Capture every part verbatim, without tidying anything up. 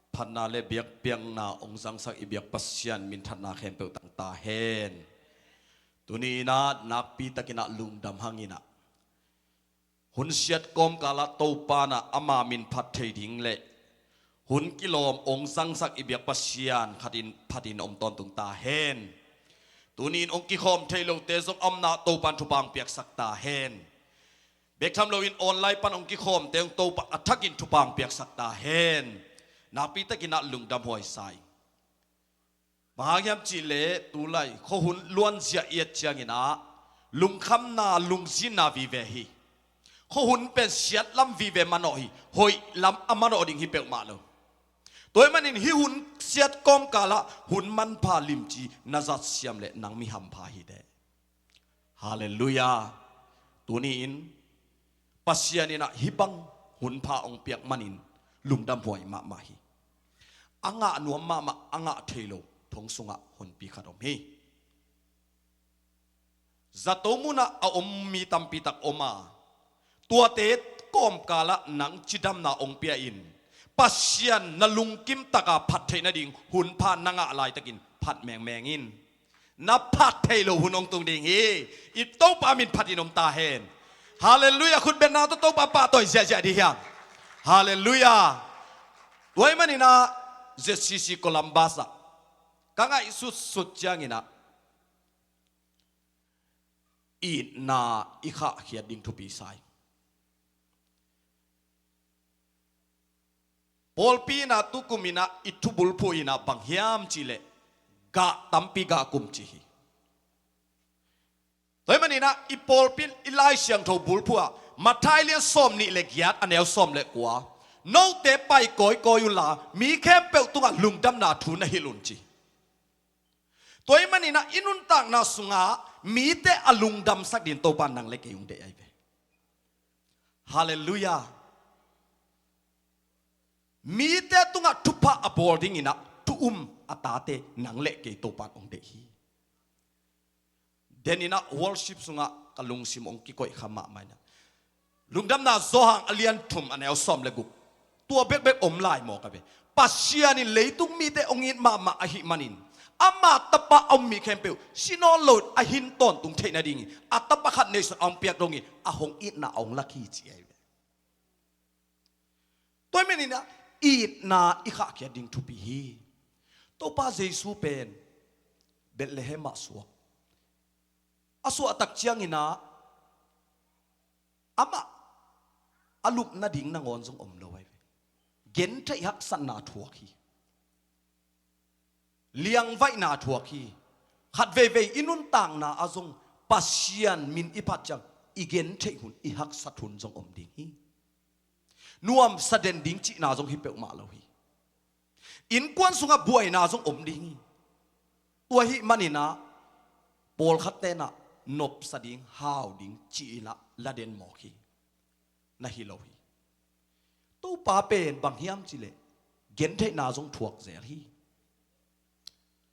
Phatna le biakpiakna hong zangsak i biak Pasian minthanna khempeuh tang ta hen. Tuni in ah nakpi takin ah lungdam hangin ah hun siat kawmkal ah Topa in ah ama min phat thei ding le hun kilawm hong zangsak i biak Pasian khat in phatin om tawntung ta hen. Tuni in hong kikhawm thei lote zong a omna Topa in thupha hong piaksak ta hen. Bek tham loin online pan hong kikhawmte hong Topa a thakin thupha hong piaksak ta hen. Nakpi takin ah lungdam huai sa ing. Bang hang hiam cih leh tulai khuahun luanzia i et ciangin ah lungkhamna lungzinna vive hi. Khuahun pen siat lam vive manawh hi. Hoih lam a manawh ding hi peuhmah lo. Tua ahih manin hih hun siat kawmkal ah hun manpha limci na zat siam leh nang mi hampha hi teh. Halleluiah. Tuni in Pasian in ah hih bang hun pha hong piak manin lungdam huai mahmah hi. A ngah nuam mahmah, a ngah thei lo thong sungah honpi khat om hi. Zato munah a om mi tampi tak om a, tuate kawmkal ah nang cidamna hong pia in, Pasian na lungkim taka phat theih nading hun pha na ngah laitakin phat mengmeng in. Na phat thei lo hun hong tung ding hi. I Topa min phatin om ta hen. Halleluiah. Khutbetna tawh Topa pahtawi ziahziah dih hiam? Halleluiah. Tua ahih manin ah Z C C Columbus ah ka ngaihsutsut ciangin ah itna i khahkhiat ding thupi sa ing. Pawlpi in ah tukum in ah i thubulphuh in ah bang hiam cih leh gah tampi gah kum ci hi. Tua ahih manin ah i pawlpi i Lai Siangtho bulphuh ah Matthai lian sawmnih le giat a neu sawm le kua, note pai kawikawi unla mi khempeuh tungah lungdamna thu na hilh un ci. Tua ahih manin ah i nuntakna sungah mite a lungdamsak dingin Topa in nang le kei hong deih ahi ve. Halleluiah. Mite tungah thupha a bawl dingin ah thu um a tate nang le kei Topa in hong deih hi. Den in ah worship sungah ka lungsim hong kikoih kha mahmah in ah, Lungdamna Johan a lian thum a neu sawm le guk. Tua bekbek om lai mawk a ve. Pasian in leitung mite hong it mahmah ahih manin ama tapa a um mi khempeuh si nawn lo a hin tawntung theih nadingin a tapa khat neihsun a hong piak dongin a hong itna a hong lak hi ci ahi ve. Tua ahih manin ah itna i khahkhiat ding thupi hi. Topa Jesu pen Bethlehem ah suak. A suahtak ciangin ah amah a lupna ding nangawn zong om lo ahi ve. Gentheih haksatna thuak hi. Liangvaihna thuak hi. Khat veivei i nuntakna ah zong Pasian min i phat ciang i gentheih hun, i haksat hun zong om ding hi. Nuamsa den ding cihna zong hi peuhmah lo hi. Innkuan sungah buaina zong om ding hi. Tua ahih manin ah pawlkhat ten ah nopsa ding, hau ding ci-in ah la den mawk hi. Na hi lo hi. Topa pen bang hiam cih leh gentheihna zong thuak zel hi.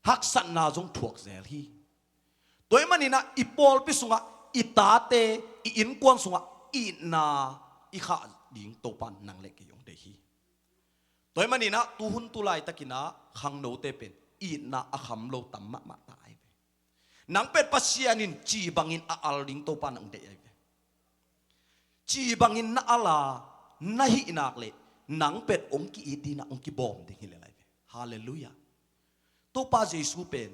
Haksatna zong thuak zel hi. Tua ahih manin ah i pawlpi sungah i tate, i innkuan sungah itna i khah ding Topa in nang le kei hong deih hi. Tua ahih manin ah tuhun tu laitakin ah khangnote pen itna a kham lo tam mahmah ta ahi ve. Nang pen Pasian in ci bangin a al ding Topa in hong deih ahi ve. Ci bangin na al a, na hih nak leh nang pen hong ki-it ding in ah hong kibawm ding hi lel ahi ve. Halleluiah. Topa Jesu pen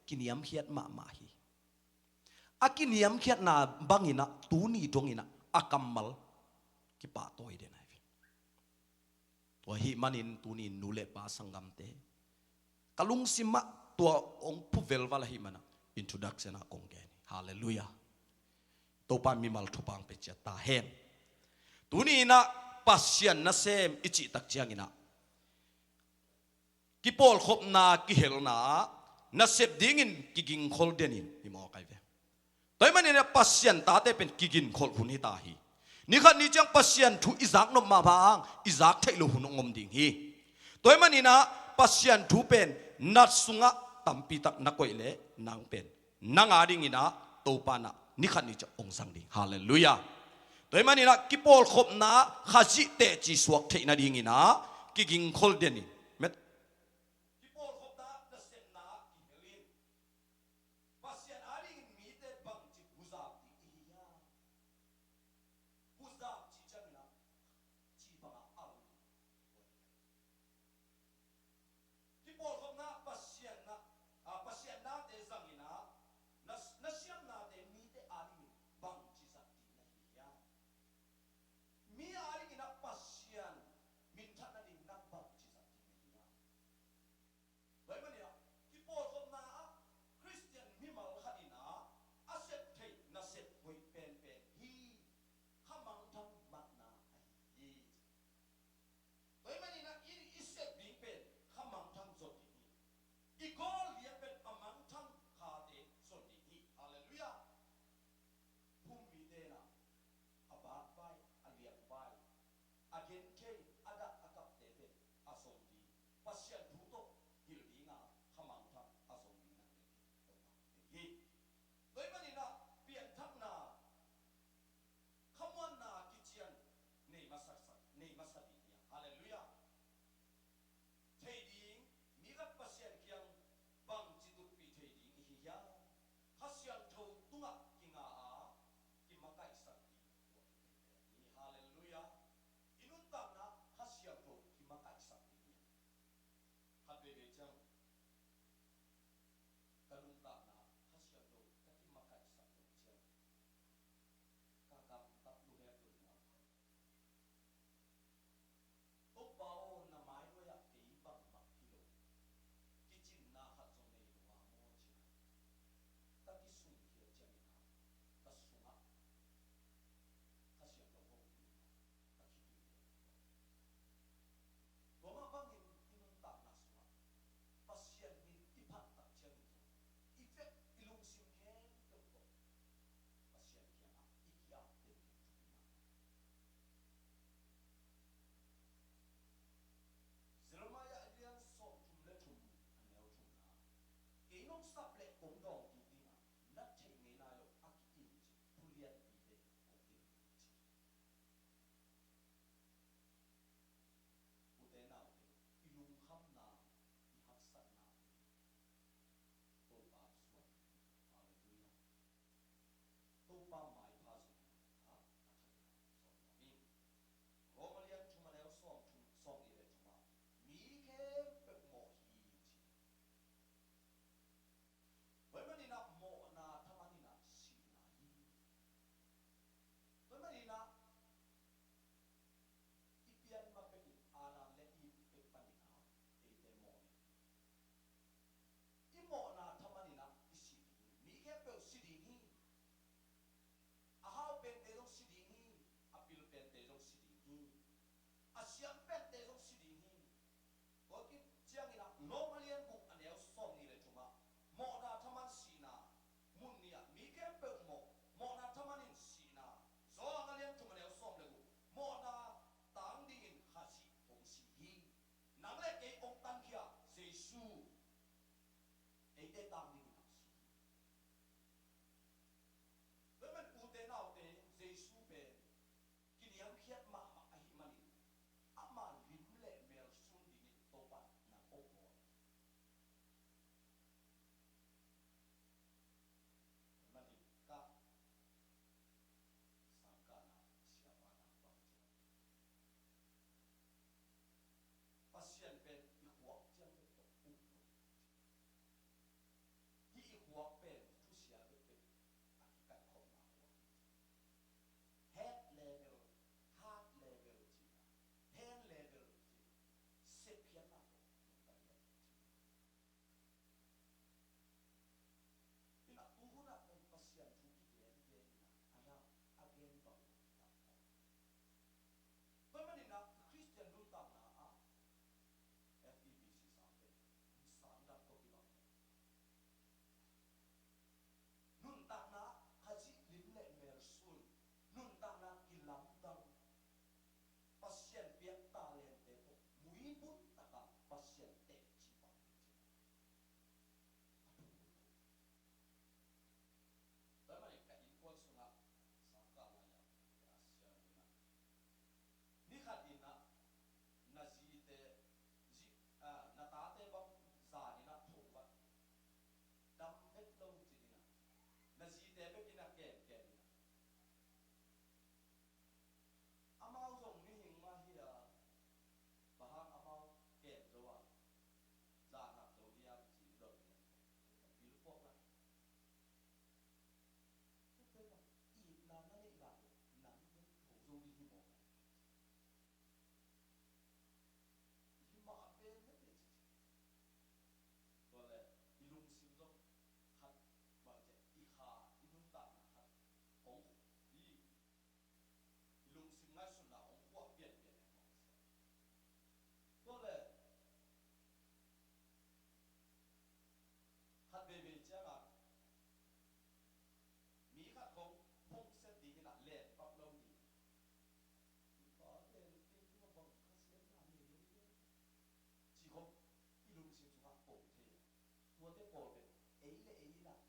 kiniamkhiat mahmah hi. A kiniamkhiatna bangin ah tuni dongin ah a kammal kipahtawi den ahi ve. Tua ahih manin tuni in nu le pa sanggamte, ka lungsim ah tua hong phu velval ahih manin ah introduction ah kong gen hi. Halleluiah. Topa in mimal thupha hong pia ciat ta hen. Tuni in ah Pasian nasem i cih tak ciangin ah kipawlkhopna kihelna ah nasep dingin kigingkhol den in hi mawk ahi ve. Tua ahih manin ah Pasian tate pen kigingkholh hun hi ta hi. Ni khat ni ciang Pasian thu i zak nop mahmah hang i zak theih loh hun hong om ding hi. Tua ahih manin ah Pasian thu pen nat sungah tampi tak na koih leh nang pen nang a dingin ah Topa in ah ni khat ni ciang hong zang ding. Halleluiah. Tua ahih manin ah kipawlkhopna ah Khazih teci suak theih nadingin ah kigingkhol den in, met, kipawlkhopna ah, nasepna ah kihel in, Pasian adingin mite bangci huzap ding i hi hiam? Huzap cih ciangin ah, ci bangah al ding. Kipawlkhopna, Pasian na, a, Pasian nate zangin ah, na, na siamnate mite adingin bangci zat ding na hi hiam? Mi adingin ah Pasian minthanna ding nang bangci zat ding na hi hiam? Tua ahih manin ah, kipawlkhopna ah Khristian mimal khat in ah a sep theih nasep hoih penpen hi. Kha mangthang matna ahi hi. Tua ahih manin ah i, i sep ding pen kha mangthang zon ding hi. I goal lian pen a mangthang khate zon ding hi. Halleluiah. Phum mite in ah a bak vai, a liang vai, a genthei, a dah a kapte pen a zon ding, Pasian thu tawh hilh ding a, kha mangthang a zon ding nang le kei Topa hong deih hi. Tua ahih manin ah pianthakna, khamuanna kician nei masa, nei masa ding hi a. Halleluiah. Thei ding, mi khat Pasian kiang bangci tutpih thei ding i hi hiam? Kha Siangtho tungah kinga a, kimakaihsak ding tua hi penpen hi. Halleluiah. I nuntakna Kha Siangtho kimakaihsak ding hi a. Khat veivei ciang ka nuntakna Kha Siangtho ka kimakaihsak loh ciang ka gamtat luhek lo ding a, Topa aw, na mai nuai-ah kei bangmah hi lo, kicinna khat zong nei lo a maw ci-in ah ka kisumkhiat ciangin ah, ka sungah Kha Siangtho hong pia in ah, ka khitui lian. Tua mah bangin i nuntakna sungah Pasian min i phat tak ciangin zong i vek i lungsim khempeuh tawh Pasian kiangah i ki-ap den ding thupi mahmah. Jeremiah a lian sawmthum le thum, a neu thumna, kei nong sap leh kong dawng kik ding a, na theih ngei nai lo a ki-im cih thu lianpite kong hilh ding hi, ci hi. Ute naute, i lungkhamna, i haksatnate Topa suan ding hi. Halleluiah. Topa maipha zong ding hi a, a thak in ah sawm nuam ing. Rom a lian thum, a neu sawmthum, sawmnih le thum ah, mi khempeuh mawh hi, ci. Tua ahih manin ah mawhna thaman in ah sihna hi. Tua ahih manin ah i pian ma pekin Adam le Eve pek panin ah eite mawh hi. I mawhna thaman in ah i si ding hi. Mi khempeuh si ding hi. A hau pente zong si ding hi. A pil pente zong si ding hi. A siam pente zong si ding hi. Tua khit ciangin ah Rom a lian guk, a neu sawmnih le thum ah, mawhna thaman sihna, mun nih ah mi khempeuh mawh, mawhna thaman in sihna. Johan a lian thum, a neu sawm le guk, mawhna tang dingin Khazih hong si hi. Nang le kei hong tankhia Jesu eite tang dingin ah si hi. Tua ahih manin ute naute, Jesu pen kiniamkhiat mahmah ahih manin, ama lim le mel sun dingin Topa in nang hong bawl hi. Tua ahih manin ka sangkahna siapa na bang ci, Pasian pen i khuak ciang bek tawh um lo hi, ci. Te pawl pen ei le ei in ah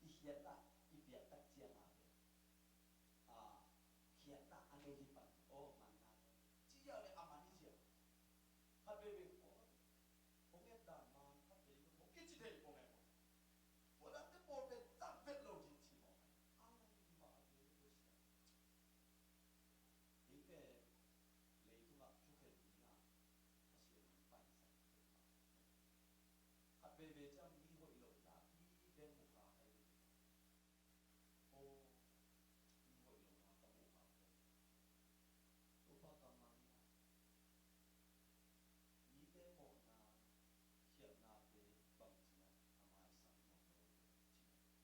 i khiatna i piak tak ciang a pen, a, khiatna a nei hi pan, aw, manna ci ziau le a man hi ziau. Khat veivei aw, hong et dan man khat vei hong kici thei pong e maw. Tua dangte pawl pen tak vet lo ding ci mawk a, a lai mah a ve ve sia. Ei pen leitungah thukhen dingah Pasian in paisak thei mah. Khat veivei ciang mi hoih lo ta, mi beng mu kha kai ve. Aw, mi hoih lo na ka mu kha kai. Topa ka man na. Mite mawhna khialhnate bangci-a a maisak nuam lo hi ci.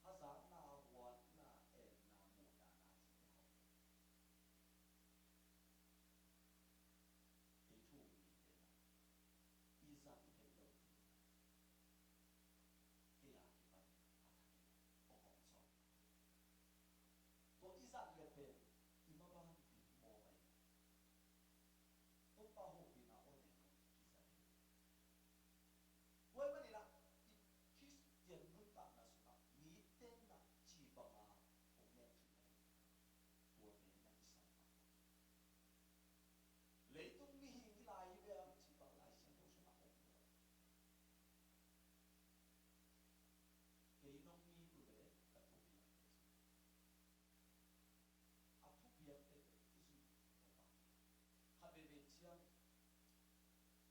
A zakna, huatna, enna, muhna na ci te hawh. Ei thu um mite na, i zat theih lo ding kei a kipan a thakin aw hong sawm. Tua i zat le pen i maban ding maw mai. Topa hopihna aw neng aw kizat hi. Tua ahih manin ah i Khristian nuntakna sungah mite na ci banga hong nek theihna hi. Tua pen na kisam mah. Leitung mihing hi lai hi ve a ci bang Lai Siangtho sungah om lo. Kei nong it uh leh ka thupiakte ci. A thupiakte pen i zuih Topa. Khat veivei ciang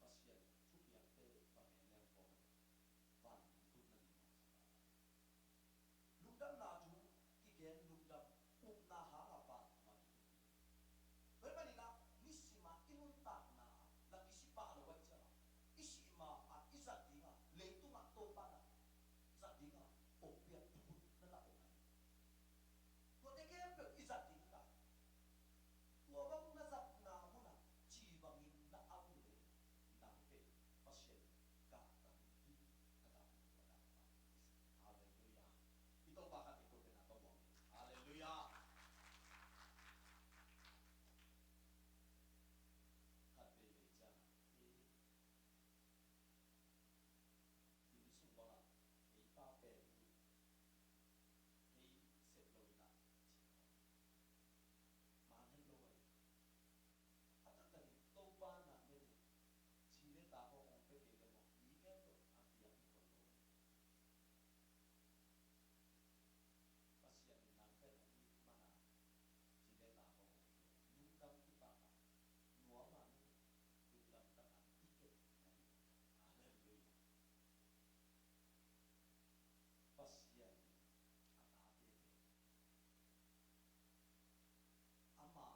Pasian thupiakte bang en leng kawm a, vantung tunna ding a ci. Lungdamna thu kigen lungdam, upna hanga pah mah hi. Tua ahih manin ah nisim a i nuntakna na kisi pah lo ahih ciangin i sih ma a i zat ding a, leitungah Topa na zat ding a hong piak thukhun na na om a hi. Tuate khempeuh i zat ding ta. Tua bang na zatna munah ci bangin na om leh nang pen Pasian gah tang hi, a gah tang hi. Halleluiah. I Topa khat i kut tena ka buang hi. Halleluiah. Khat veivei ciang a, eh, inn sung bangah ei pa pen hi, ei sep lo in ah ci. Man het lo ahi. A taktak in Topa na mete ci le ta ko hong pe kei le maw, mi khempeuh a piak hi ko lo. Pasian in nang pen hong it mana ci le ta ko hong it lo. Lungdam kipah a, nuam a mete lungdam tak a i kep na hi. Halleluiah. Pasian in a tate pen ama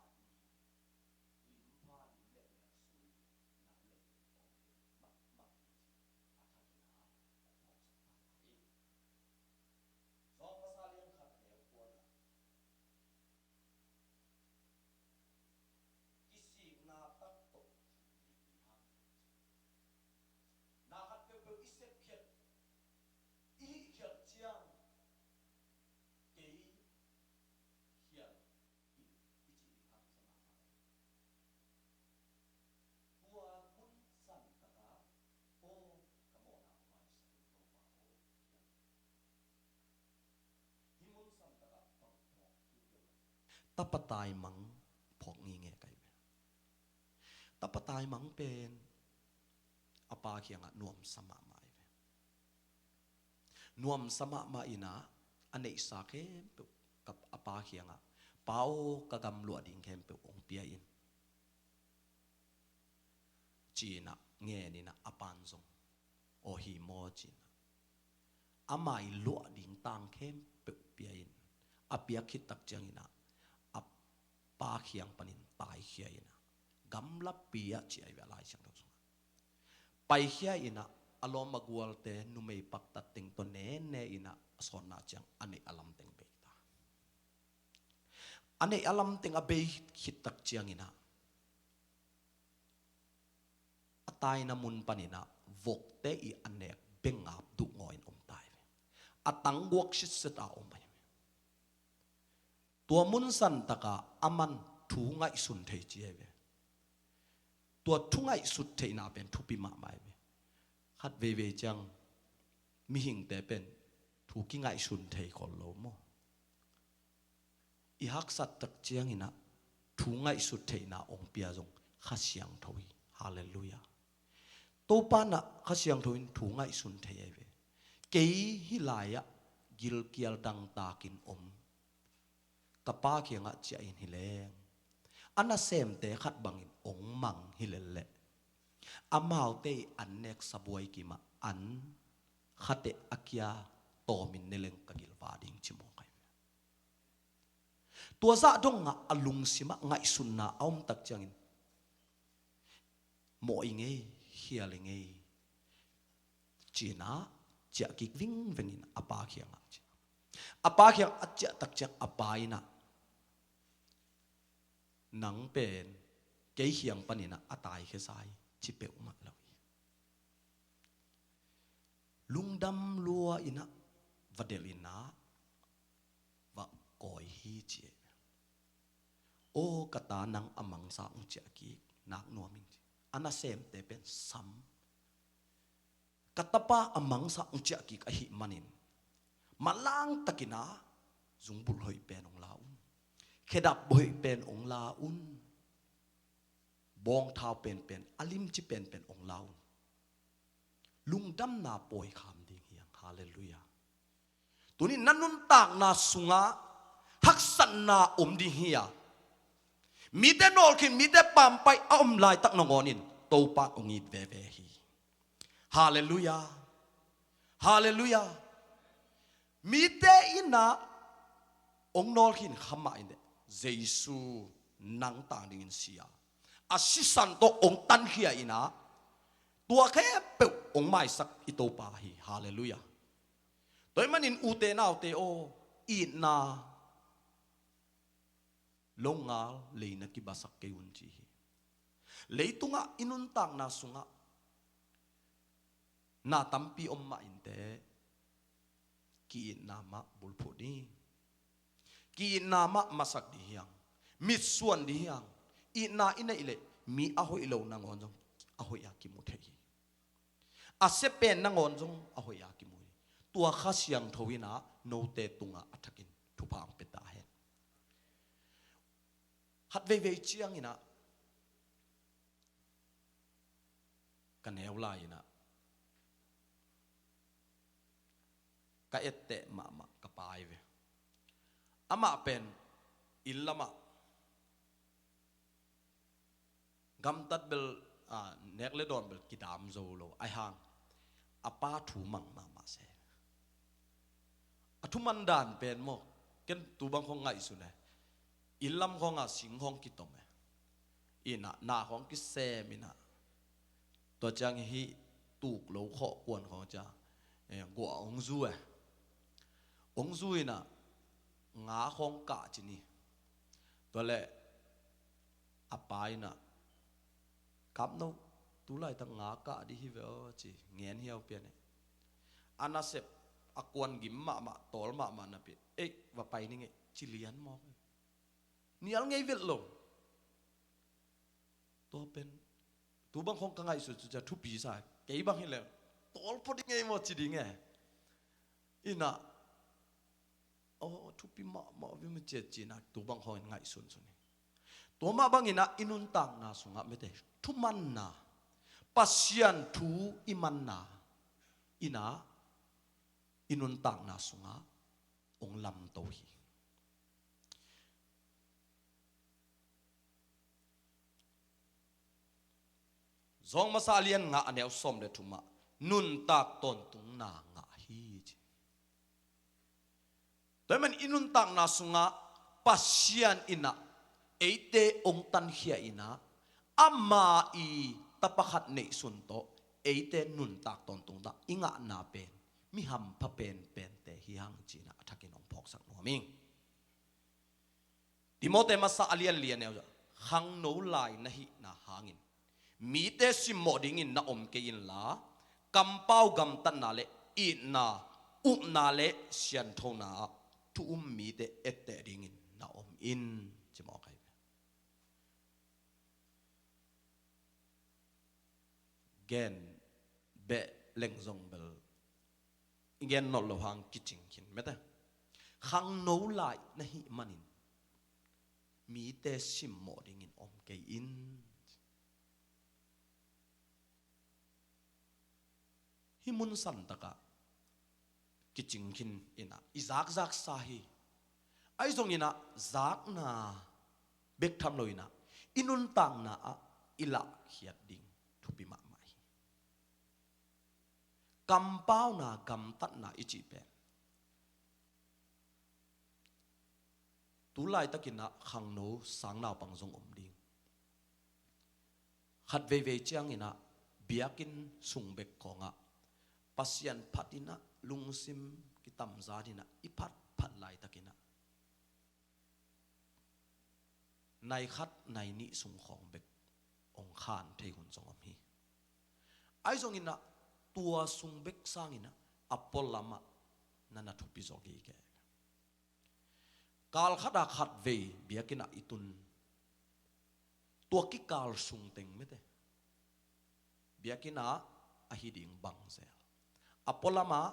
i limpha lim le mel sui na le ong thei mahmah hi ci a thakin a hong phawksak pah hi. John masa lian khat a neu kua na, kisikna tak tawh thum ding hi hang. Na khat peuhpeuh i sepkhiat, i hihkhiat ciang kei khial i, i cih ding hangsa mahmah hi. Tua mun san takah aw ka mawhna aw maisak in Topa aw, khial. Hih mun san takah bang phawk thu keu ka hi. Tapa taimang phawk ngingei ka hi ve. Tapa taimang pen a pa kiangah nuamsa mahmah hi ve. Nuamsa mahmah in ah a neihsa khempeuh ka, a pa kiangah, "Pa aw, ka gamluah ding khempeuh hong pia in," ci-in ah ngen in ah a pan zong, "Aw hi maw," ci-in ah ama i luah ding tang khempeuh pia in, a piak khit tak ciangin ah a pa kiang panin taikhia in ah, gamlapi ah ci ahi ve a Lai Siangtho sungah. Paikhia in ah a lawm a gualte numei paktat teng tawh nene in ah a sawtna ciang a neih a lam teng bei ta. A neih a lam teng a bei khit tak ciangin ah a taina mun panin ah vokte i a nek bengap duh ngawh in om ta hi ve. A tangguak sitset a om ahi ve. Tua mun san takah aman thu ngaihsun thei ci ahi ve. Tua thu ngaihsut theihna pen thupi mahmah ahi ve. Khat veivei ciang Mihingte pen thu kingaihsun thei khol lo maw? I haksat tak ciangin ah thu ngaihsut theihna hong pia zong Kha Siangtho hi. Halleluiah. Topa in ah Kha Siangtho in thu ngaihsun thei ahi ve. Kei hih lai-ah gilkial dangtakin om ka Pa kiangah ciah in hi leng, a nasemte khat bangin hong mang hi lel leh, amaute i an nek sabuai kimah an khateh a kia tawmin ne leng ka gilva ding ci mawk ahi. Tua zah dongah a lungsimah ngaihsutna a om tak ciangin mawh i ngei, khial i ngei, ci-in ah ciah kik vingvengin a pa kiangah ciah. A pa kiangah a ciah tak ciang a pa in ah, nang pen kei kiang panin ah a taikhia sa hi, ci peuhmah lo hi. Lungdam lua in ah va delh in ah va kawi hi ci. Aw ka ta, nang a mangsa hong ciah kik nak nuam ing ci. A nasemte pen sam. Ka tapa a mangsa hong ciah kik ahih manin manlang takin ah zungbulh hoih pen hong la un, khedap hoih pen hong la un, bawngthau penpen, a limci penpen hong la un. Lungdamna pawikham ding hi hang. Halleluiah. Tuni na nuntakna sungah haksatna om ding hi a, mite nawlkhin, mite pampai a om laitak nangawnin Topa in hong it veve hi. Halleluiah. Halleluiah. Mite in ah hong nawlkhin kha mah in, Jesu nang tang dingin si a, a sisan tawh hong tankhia in ah tua khempeuh hong maisak i Topa hi. Halleluiah. Tua ahih manin ute naute aw, itna longal leina kibasak kei un ci hi. Leitungah i nuntakna sungah na tampi om mah inteh, ki-itna mah bulphuh ding, ki-itna mah masak ding hi hang, mitsuan ding hi hang. Itna i neih leh mi a hoih lo nangawn zong a hoih a kimu thei hi. A sia pen nangawn zong a hoih a kimu hi. Tua Kha Siangtho in ah note tungah a thakin thupha hong pia ta hen. Khat veivei ciangin ah ka neu lai-in ah ka etteh mahmah ka pa hi ve. Amah pen inn lamah gamtat bel, a, nek le dawn bel kidam zo lo, ahih hang a pa thu mang mahmah se. A thuman dan pen maw, ken tu bang khawng ngaihsun e. Inn lam khawngah sing khawng kitom e. Inn ah na khawng kisem in ah, tua ciang hih tuk lo khawh kuan khawng ciang, eh, guah hong zu e. Hong zu in ah nga khawng kah ci ni. Tua leh a pa in ah, "Kapno, tu laitak nga kah dih hi ve aw," ci, ngen hiau pian e. A nasep a kuan gim mahmah, tawl mahmah napi, "Ei, va pai ni ngei," ci lian mawk e. Nial ngei vet lo. Tua pen tu bang khawng ka ngaihsun cu cia thupi sa, kei bang hi leh tawl phot ding ngei maw ci ding e. In ah, aw, thupi mahmah vim ciat ci-in ah tu bang khawng in ngaihsun sun hi. Tua mah bangin ah i nuntakna sungah mete, thumanna, Pasian thu i manna in ah i nuntakna sungah hong lamto hi. Zawng Masa a lian nga a neu sawm le thum ah nuntak tawntungna ngah hi ci. Tua ahih manin i nuntakna sungah Pasian in ah eite hong tankhia in ah, ama i tapa khat neihsun tawh eite nuntak tawntungna i ngahna pen mi hampha penpente hi hang ci-in ah a thakin hong phawksak nuam ing. Timote Masa a lian li a neu ah, "Khangno lai na hihna hangin mite simmawh dingin na om kei inla, kampau gamtatna le itna, upna le sianthona ah thu um mite etteh dingin na om in," ci mawk ahi ve. Gen beh leng zong bel gen nawn lo hang kicing khin mete. Khangno lai na hih manin mite simmawh dingin om kei in. Hih mun santakah kicing khin inah i zakzaksa hi. Ahi zonginah zakna bek tham lo inah i nuntakna ah i lahkhiat ding thupi mahmah hi. Kampauna, gamtatna i cih pen tu laitakinah khangno sang naupang zong om ding. Khat veivei cianginah biakinn sung bek khawngah Pasian phatinah lungsim kitamzan inah i phatphat laitakinah nai khat nai nih sung khawng bek hong khan thei hun zong om hi. Ahi zonginah tua sung bek sanginah a pualamah na na thupi zaw gige. Kal khatah khat vei biakinnah i tun, tua kikal sung teng mete biakinnah ahi ding bang zel, a pualamah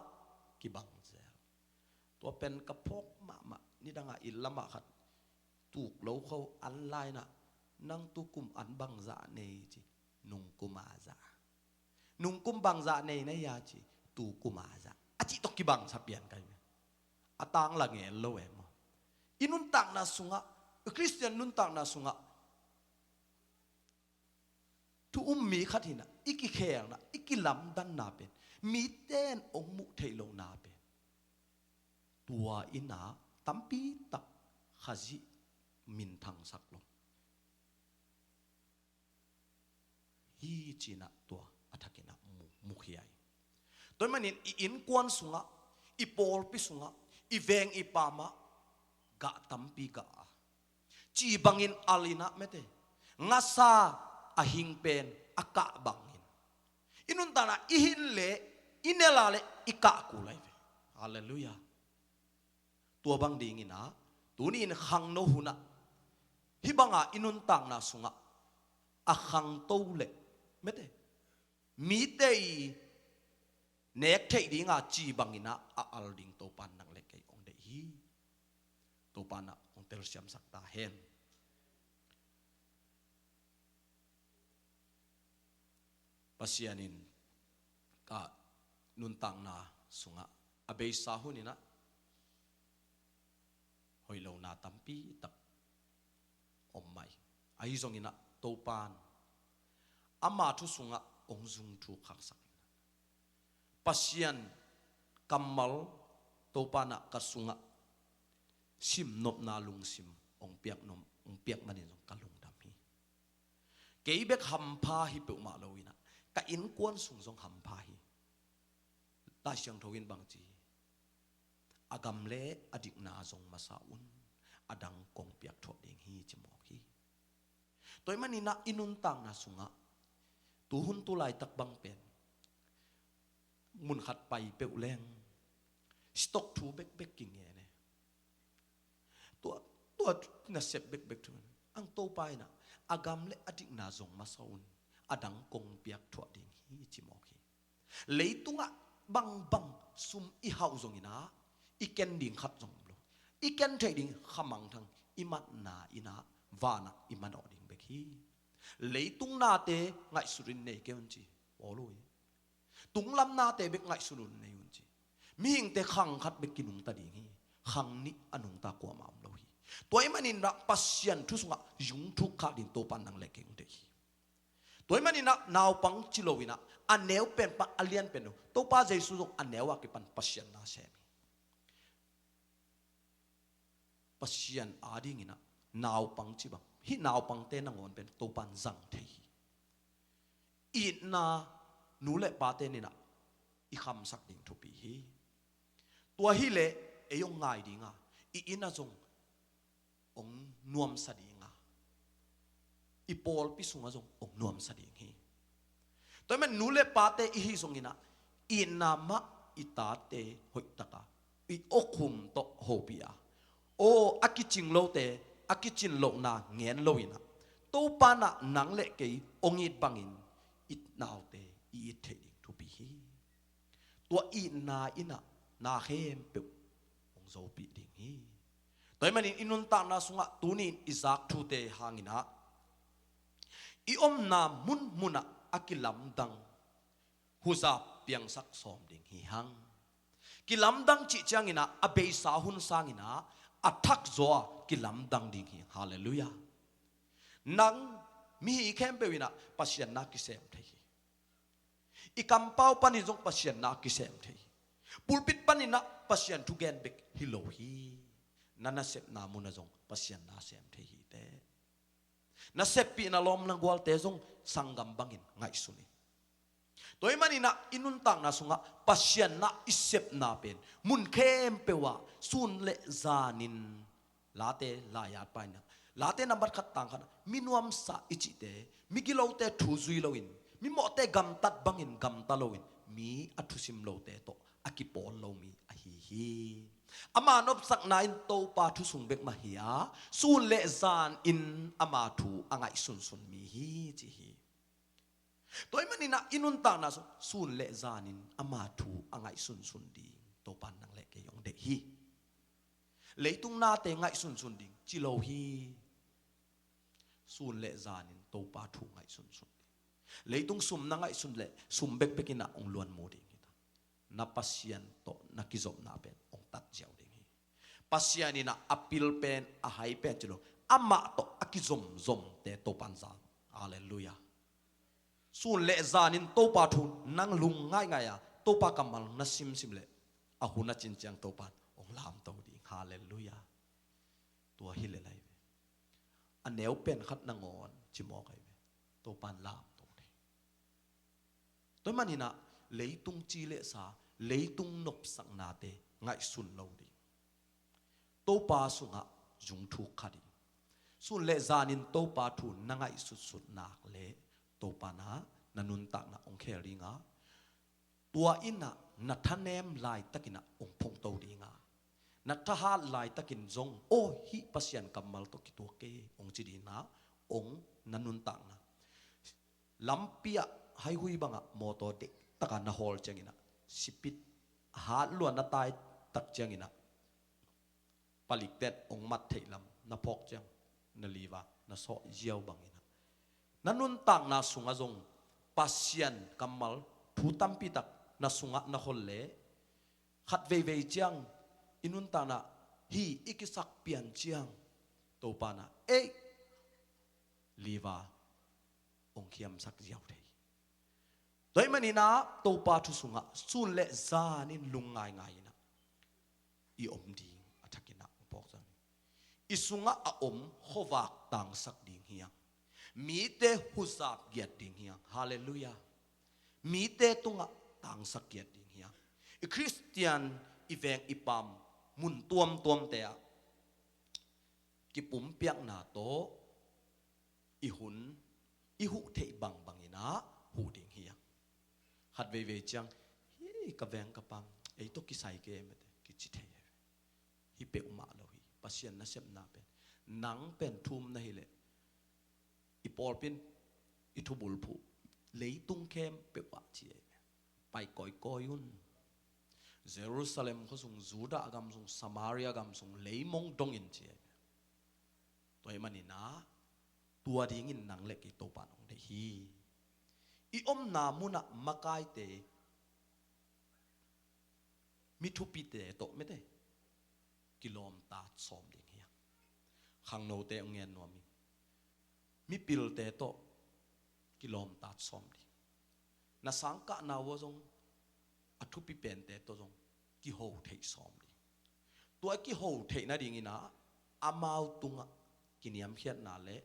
kibang zel. Tua pen ka phawk mahmah. Nidangah inn lamah khat tuk lo kho an lainah, "Nang tukum an bangzah nei?" ci. "Nungkum a zah." "Nungkum bangzah nei na hia?" ci. "Tukum a zah." A cih tawh kibangsa pian kai ve. A tang la ngel lo e maw. I nuntakna sungah, i Khristian nuntakna sungah thu um mi khat hinah i kikhelna, i kilamdanna pen, mite in hong muh theih lohna pen, tua innah tampi tak Khazih minthangsak lo hi cinah tua a thakinah mu, mukhia hi. Tua ahih manin i innkuan sungah, i pawlpi sungah, i veng i pamah gah tampi gah a, ci bangin al inah mete, ngasa a hing pen a kah bangin i nuntakna i hin leh, i nel a leh i kah kul ahi ve. Halleluiah. Tua bang dinginah tuni-in khangno hunah hih banga i nuntakna sungah a khangto leh mete, mite i nek theih dinga ci banginah a al ding Topan nang le kei hong deih hi. Topan ah hong telsiamsak ta hen. Pasian in ka nuntakna sungah a beisa huninah hoih lona tampi tak om mah hi. Ahi zonginah Topan ama thu sungah hong zung thuk khaksak inah, Pasian kammal Topan ah ka sungah simnopna lungsim hong piak, hong piak manin zong ka lungdam hi. Kei bek hampha hi peuhmah loinah ka innkuan sung zong hampha hi. Lai Siangtho in bang ci hi? A gam le a dikna zong masa un, a dang kong piak thuah ding hi, ci mawk hi. Tua ahih maninah i nuntakna sungah tuhun tu laitak bang pen mun khat pai peuh leng stock thu bekbek kingen e. Tua, tua nasep bekbek thu. Ang Topa inah a gam le a dikna zong masa un, a dang kong piak thuah ding hi, ci mawk hi. Leitungah bangbang sum i hauh zonginah i ken ding khat zong om lo. I ken theih ding khamangthang i matna inah vanah i manawh ding bek hi. Leitung nate ngaihsut in nei kei un ci. Aw lo hi. Tunglam nate bek ngaihsun un nei un ci. Mihingte khang khat bek kinungta ding hi. Khang nih a nungta kuamah om lo hi. Tua ahih maninah Pasian thu sungah zung thuk khak ding Topan nang le kei hong deih hi. Tua ahih maninah naupang ci loinah a neu pen pan a lian pen lo. Topa Jesu zong a neu a kipan Pasian na sem hi. Pasian adinginah naupang ci bang, hih naupangte nangawn pen Topan zang thei hi. Itna nu le pate ninah i khamsak ding thupi hi. Tua hileh ei hong ngai dinga, i inn ah zong hong nuamsa dinga, i pawlpi sungah zong hong nuamsa ding hi. Tua ahih man nu le pate i hih zonginah itna mah i tate hoihtaka i awkhum tawh hopih a, aw a kicing lote a kicin lohna ngen loinah Topa inah nang le kei hong it bangin i naute i it theih ding thupi hi. Tua itna inah na khempeuh hong zopih ding hi. Tua ahih manin i nuntakna sungah tuni-in i zak thute hangin ah i omna munmun ah a kilamdang huzap piangsak sawm ding hi hang. Kilamdang cih ciangin ah a beisa hun sangin ah a thak zaw a kilamdang ding hi. Halleluiah. Nang, mi hi khempeuh in ah Pasian na kisem thei hi. I kampau panin zong Pasian na kisem thei hi. Pulpit panin ah Pasian thugen bek hi lo hi. Na nasepna munah zong Pasian na sem thei hi teh. Na seppihna lawm na gualte zong sanggam bangin ngaihsun in. Tua ahih manin ah i nuntakna sungah Pasian na i sepna pen mun khempeuh ah sun le zanin Late laiat pa in ah, Late nambat khat tang khat ah, mi nuamsa i cihte, mi gilote thu zui loin, mi mawhte gamtat bangin gamta loin, mi a thusim lote tawh a kipawl lo mi ahi hi. Ama nopsakna in Topa thu sung bek mah hi a, sun le zanin ama thu a ngaihsunsun mi hi ci hi. Tua ahih manin ah i nuntakna sung sun le zanin ama thu a ngaihsunsun ding Topa in nang le kei hong deih hi. Leitung nate ngaihsunsun ding ci lo hi. Sun le zanin Topa thu ngaihsunsun ding. Leitung sum na ngaihsun leh sum bekbek in ah hong luan mu ding hi ta. Na Pasian tawh na kizopna pen hong tat ziau ding hi. Pasian in ah a pil pen, a hai pen ci lo, amah tawh a kizomzomte Topa in zang. Halleluiah. Sun le zanin Topa thu nang lung ngaingai a, Topa kammal na simsim leh a hun a cin ciang Topa in hong lamto ding. Halleluiah. Tua hi leh lai ve. A neu pen khat nangawn ci mawk ai ve. Topa in lamto ding. Tua ahih manin ah leitung ci le sa, leitung nopsaknate ngaihsun lo ding. Topa sungah zung thuk kha ding. Sun le zanin Topa thu na ngaihsutsut nak leh Topa in ah na nuntakna hong khel ding a, tua in ah na thanem laitakin ah hong phungto ding a, na thahat laitakin zong, aw, hih Pasian kammal tawh kituak e, hong ci ding a, hong na nuntakna. Lampi ah haihui bangah mawtaw dektak a na hawl ciangin ah, sipit hat lua na tai tak ciangin ah, palikten hong mat theih lam na phawk ciang, na liver na sawh ziau bangin ah, na nuntakna sungah zong Pasian kammal thu tampi tak na sungah na khol leh, khat veivei ciang i nuntakna hi i kisak pian ciang Topa in ah, ei, liver hong khiamsak ziau thei. Tua ahih manin ah Topa thu sungah sun le zanin lung ngaingai in ah i om ding a thakin ah hong phawk zang. I sungah a om khuavak tangsak ding hi hang. Mite huzap giat ding hi hang. Halleluiah. Mite tungah tangsak giat ding hi hang. I Khristian, i veng i pam mun tuamtuamte ah kipumpiakna tawh i hun, i huh theih bangbang in ah huh ding hi hang. Khat veivei ciang, hi ka veng ka pam, ei tawh kisai kei mete, kici thei hi. Hi peuhmah lo hi. Pasian nasepna pen, nang pen thu um na hi leh, i pawlpi in i thubulphuh leitung khempeuh ah ci ei. Pai kawikawi un. Jerusalem khua sung, Judah gam sung, Samaria gam sung, leimong dongin ci ei. Tua ahih manin ah, tua dingin nang le kei Topa in hong deih hi. I omna munah makaite, mi thupite tawh mete kilawmtat sawm ding hi hang. Khangnote hong ngen nuam ing. Mipilte tawh kilawmtat sawm ding. Na sangkahna uh ah zong, a thupi pente tawh zong kiho theih sawm ding. Tua kiho theih nadingin ah amau tungah kiniamkhiatna le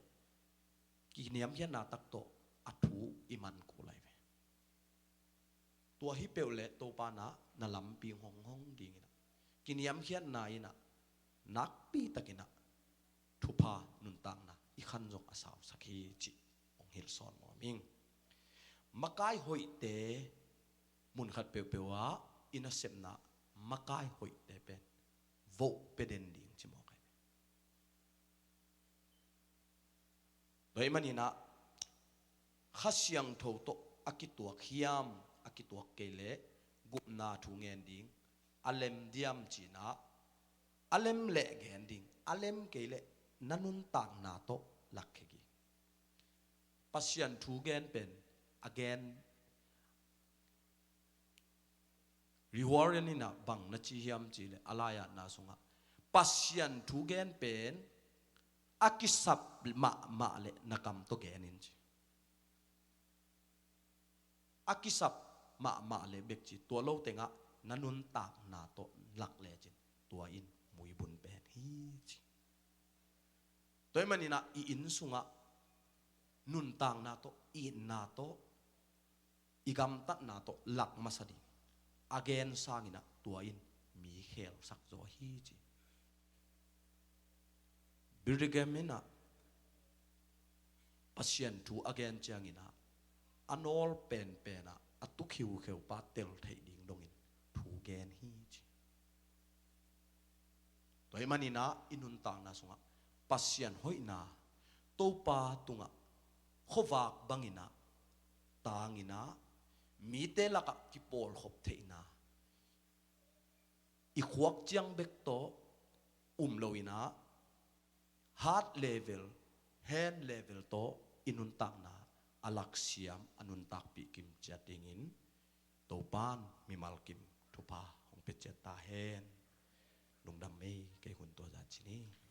kiniamkhiatna tak tawh a thu i man kul lai ve. Tua hi peuh leh Topa in ah na lampi hong hong dingin ah, kiniamkhiatna in ah nakpi takin ah thupha nuntakna i khan zong a sausak hi cih hong hilh sawn nuam ing. Makai hoihte, mun khat peuhpeuh ah i nasepna makai hoihte pen voh pia den ding ci mawk ai. Tua ahih manin ah Kha Siangtho tawh a kituak hiam, a kituak kei leh gupna thu ngen ding, a lem diam cinah, a lem leh gen ding, a lem kei leh na nuntakna tawh lakkhia kik. Pasian thu gen pen a gen Reward inah bang na ci hiam cihleh a lai-atna sungah Pasian thu gen pen a kisap mahmah leh na kam tawh gen in ci. A kisap mahmah leh bek ci, tua lo tengah na nuntakna tawh lak lecin tua in muibun pen hi ci. Tua ahih maninah i inn sungah nuntakna tawh, itna tawh, i gamtatna tawh lak masa ding a gen sanginah tua in mi khelsak zaw hi ci. Billy Graham inah Pasian thu a gen cianginah a nawl penpenah a tu khiukheupa tel theih ding dongin thu gen hi ci. Tua ahih maninah i nuntakna sungah Pasian hoihna, Topa tungah khuavak banginah tanginah mite lakah kipawlkhop theihna, i khuak ciang bek tawh um loinah heart level, hand level tawh i nuntakna a laksiam, a nuntakpih kim ciat dingin Topan mimal kim thupha hong pia ciat ta hen. Lungdam ei, kei hun tua zah ci ni.